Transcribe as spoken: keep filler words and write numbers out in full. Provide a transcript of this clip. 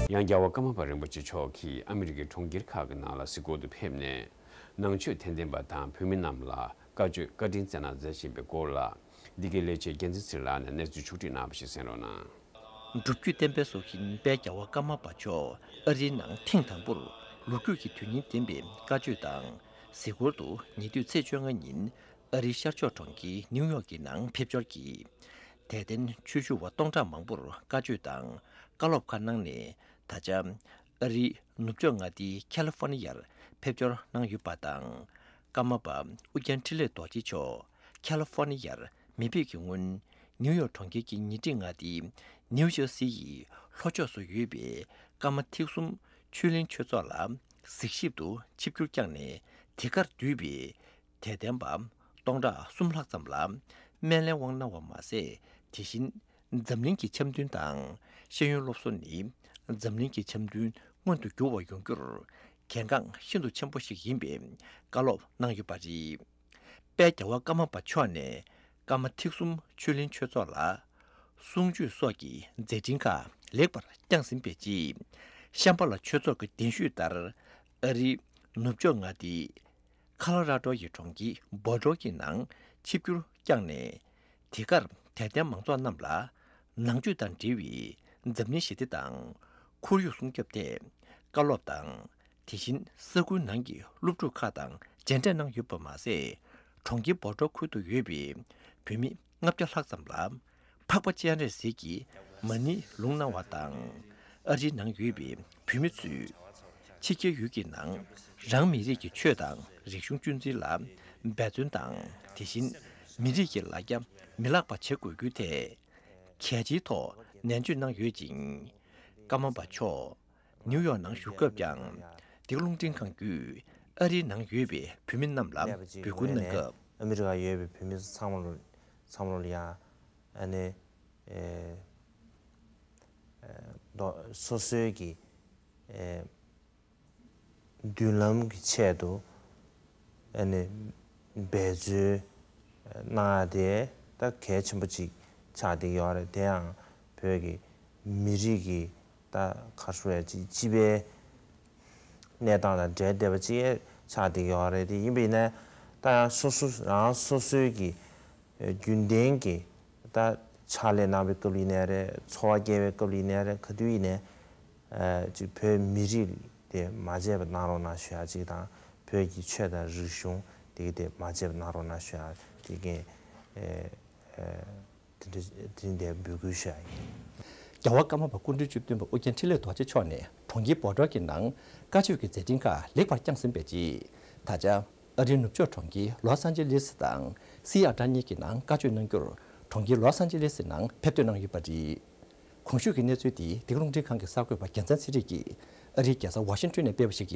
ཡང་རྒྱལ་བ་ཀརྨ་པ་རིན་པོ་ཆེ་མཆོག་གིས་ཨ་མི་རི་ཀའི་གྲོང་ཁྱེར་ཁག་གི་ནང་ལ་གཟིགས་སྐོར་དུ་ཕེབས་ནས། ནང་ཆོས་དད་ལྡན་པ་དང་བོད་མི་རྣམས་ལ་བཀའ་ཆོས་བཀའ་དྲིན་སྩལ་གནང་མཛད་བཞིན་པའི་སྐོར་ལ། འདི་གའི་ལས་བྱེད་རྒྱལ་མཚན་ཚེ་རིང་ལགས་ནས་གནས་ཚུལ་ཕྱོགས་སྒྲིག་གནང་བ་ཞིག་གསན་རོགས་གནང་། སྒྲུབ་བརྒྱུད་བསྟན་པའི་སྲོག་ཤིང་དཔལ་རྒྱལ་བ་ཀརྨ་པ་མཆོག་ཨ་རིའི་ནང་ཐེངས་དང་པོར་ལོ་རྒྱུས་ཀྱི་དོན་སྙིང་ལྡན་པའི་བཀའ་ཆོས་དང་གཟིགས་སྐོར་དུ་ཉེ་དུས་ཚེས་བཅོ་ལྔ་ཉིན་ཨ་རིའི་ཤར་ཕྱོགས་གྲོང་ཁྱེར་ནིའུ་ཡོག་གི་ནང་ཕེབས་འབྱོར་གྱིས། དད་ལྡན་ཆོས་ཞུ་བ་སྟོང་ཕྲག་མང་པོར་བཀའ་ཆོས་དང་བཀའ་སློབ་ཁག་གནང་ནས། ད་ཆ་ཨ་རིའི་ནུབ་ཕྱོགས་མངའ་སྡེའི་ཁ་ལི་ཧྥོ་ནི་ཡར་ཕེབས་འབྱོར་གནང་ཡོད་པ་དང་། ཀརྨ་པ་ཨོ་རྒྱན་འཕྲིན་ལས་རྡོ་རྗེ་མཆོག་ཁ་ལི་ཧྥོ་ནི་ཡར་མི་ཕེབས་ཀྱི་སྔོན། ནིའུ་ཡོག་གྲོང་ཁྱེར་གྱི་ཉེ་འཁྲིས་མངའ་སྡེ་ནིའུ་ཇར་སི་ཡི་ལྷོ་ཕྱོགས་སུ་ཡོད་པའི་ཀརྨ་ཐེག་གསུམ་ཆོས་གླིང་ཆོས་ཚོགས་ལ་གཟིགས་ཞིབ་ཏུ་ཆིབས་བསྒྱུར་བསྐྱངས་ནས། དེ་གར་འདུས་པའི་དད་ལྡན་པ་སྟོང་ཕྲག་གསུམ་ལྷག་ཙམ་ལ་སྨན་བླའི་དབང་གནང་བ་མ་ཟད། དེ་བཞིན་འཛམ་གླིང་གི་འཆམ་མཐུན་དང་ཤེས་ཡོན་སློབ་གསོ་ནི་འཛམ་གླིང་གི་འཆམ་མཐུན་མངོན་དུ་འགྱུར་བ་ཡོང་རྒྱུར་གལ་འགངས་ཤིན་ཏུ་ཆེན་པོ་ཞིག་ཡིན་པའི་བཀའ་སློབ་གནང་ཡོད་པ་རེད། དཔལ་རྒྱལ་བ་ཀརྨ་པ་མཆོག་ནས་ཀརྨ་ཐེག་གསུམ་ཆོས་གླིང་ཆོས་ཚོགས་ལ་གསུང་ཆོས་སོགས་ཀྱི་མཛད་འཕྲིན་ཁག་ལེགས་པར་བསྐྱངས་ཟིན་པའི་རྗེས། ཤམ་བྷ་ལ་ཆོས་ཚོགས་ཀྱི་གདན་ཞུས་ལྟར་ཨ་རིའི་ནུབ་ཕྱོགས་མངའ་སྡེའི་ཁ་ལོ་ར་ཌོ་ཡི་གྲོང་ཁྱེར་བོ་ཌོ་གི་ནང་ཆིབས་བསྒྱུར་བསྐྱངས་ནས། དེ་གར་དད་ལྡན་མང་ཚོགས་རྣམས་ལ་ནང་ཆོས་དང་འབྲེལ་བའི་འཛམ་གླིང་ཞི་བདེ་དང་ཁོར་ཡུག་སྲུང་སྐྱོབ་ཐད་བཀའ་སློབ་དང་། དེ་བཞིན་ས་ཁུལ་ནང་གི་སློབ་ཕྲུག་ཁག་དང་མཇལ་འཕྲད་གནང་ཡོད་པ་མ་ཟད། གྲོང་ཁྱེར་བོ་ཌོ་ཁུལ་དུ་ཡོད་པའི་བོད་མི་ལྔ་བརྒྱ་ལྷག་ཙམ་ལ་འཕགས་པ་སྤྱན་རས་གཟིགས་ཀྱི་མ་ཎི་ལུང་གནང་བ་དང་། ཨ་རིའི་ནང་ཡོད་པའི་བོད་མི་ཚོས་ཕྱི་རྒྱལ་ཡུལ་གྱི་ནང་རང་མི་རིགས་ཀྱི་ཆོས་དང་རིག་གཞུང་གཅེས་འཛིན་ལ་འབད་བརྩོན་དང་། དེ་བཞིན་མི་རིགས་ཀྱི་ལ་རྒྱ་མི་བརླག་པ་བྱེད་དགོས་རྒྱུ་ཐད་གལ་ཆེའི་ཐོག་ནན་བརྗོད་གནང་ཡོད་ཅིང་། ཀརྨ་པ་མཆོག་ནིའུ་ཡོག་ནང་བཞུགས་སྐབས་ཀྱང་འདི་ག་རླུང་འཕྲིན་ཁང་བརྒྱུད་ཨ་རིའི་ནང་ཡོད་པའི་བོད་མི་རྣམས་ལ་འབོད་སྐུལ་གནང་སྐབས། ཨ་མི་རི་ཀ་ཡོད་པའི་བོད་མི་ཚང་མ་ལ་ཚང་མ་ལ་ཡང་ཨ་ནི་ཨེ་ཨེ་མདོ་སོ་སོའི་གི་ཨེ་མདུན་ལམ་གྱི་ཆེད་དུ་ཨ་ནི་འབད་རྩོལ་གནང་ཡ་དེ་ད་གལ་ཆེན་པོ་ཅིག་ཆགས་བསྡད་ཡོད་རེད། དེ་ཡང་བོད་ཀྱི་མི་རིགས་ཀྱི་ད་ག་རེ་ཞུ་ཡ་ཅིག་སྤྱི་པའི་གནས་སྟངས་དང་འབྲེལ་བསྡད་པ་ཅིག་ཆགས་བསྡད་ཡོད་རེད། དེ་ཡིན་པ་ཡིན་ན་ད་ཡང་སོ་སོ་རང་སོ་སོའི་གི་རྒྱུན་ལྡན་གྱི་ད་ཕྱག་ལས་གནང་བའི་སྐབས་ལ་ཡིན་ནའི་རེད། འཚོ་བ་སྐྱེལ་བའི་སྐབས་ལ་ཡིན་ནའི་རེད། ག་དུས་ཡིན་ནའི་ཨ་ཅིག་བོད་མི་རིགས་དེ་མ་བརྗེད་པ་གནང་རོགས་གནང་ཞུ་ཡ་ཅིག་དང་། བོད་ཀྱི་ཆོས་དང་རིག་གཞུང་དེ་ག་དེ་མ་བརྗེད་པ་གནང་རོགས་གནང་ཞུ་ཡ་དེ་གའི་ཨེ་ཨེ་དེ་འདྲ་དེ་འདྲའི་འབོད་སྐུལ་ཞུ་ཡ་ཡིན། རྒྱལ་བ་ཀརྨ་པ་སྐུ་ཕྲེང་བཅུ་བདུན་པ་ཨོ་རྒྱན་འཕྲིན་ལས་རྡོ་རྗེ་མཆོག་ནས་གྲོང་ཁྱེར་བོ་ཌོ་གི་ནང་བཀའ་ཆོས་ཀྱི་མཛད་འཕྲིན་ཁག་ལེགས་པར་བསྐྱངས་ཟིན་པའི་རྗེས། ད་ཆ་ཨ་རིའི་ནུབ་ཕྱོགས་གྲོང་ཁྱེར་ལོ་སན་ཅི་ལེ་སི་དང་སི་ཨ་ཊལ་གཉིས་ཀྱི་ནང་བཀའ་ཆོས་གནང་རྒྱུར་གྲོང་ཁྱེར་ལོ་སན་ཅི་ལེ་སི་ནང་ཕེབས་ཐོན་གནང་ཡོད་པ་རེད། གོང་ཞུས་ཀྱི་གནས་ཚུལ་འདི་འདི་ག་རླུང་འཕྲིན་ཁང་གི་གསར་འགོད་པ་རྒྱལ་མཚན་ཚེ་རིང་གིས་ཨ་རིའི་རྒྱལ་ས་ཝ་ཤིང་ཊོན་ནས་སྤེལ་བ་ཞིག་ཡིན།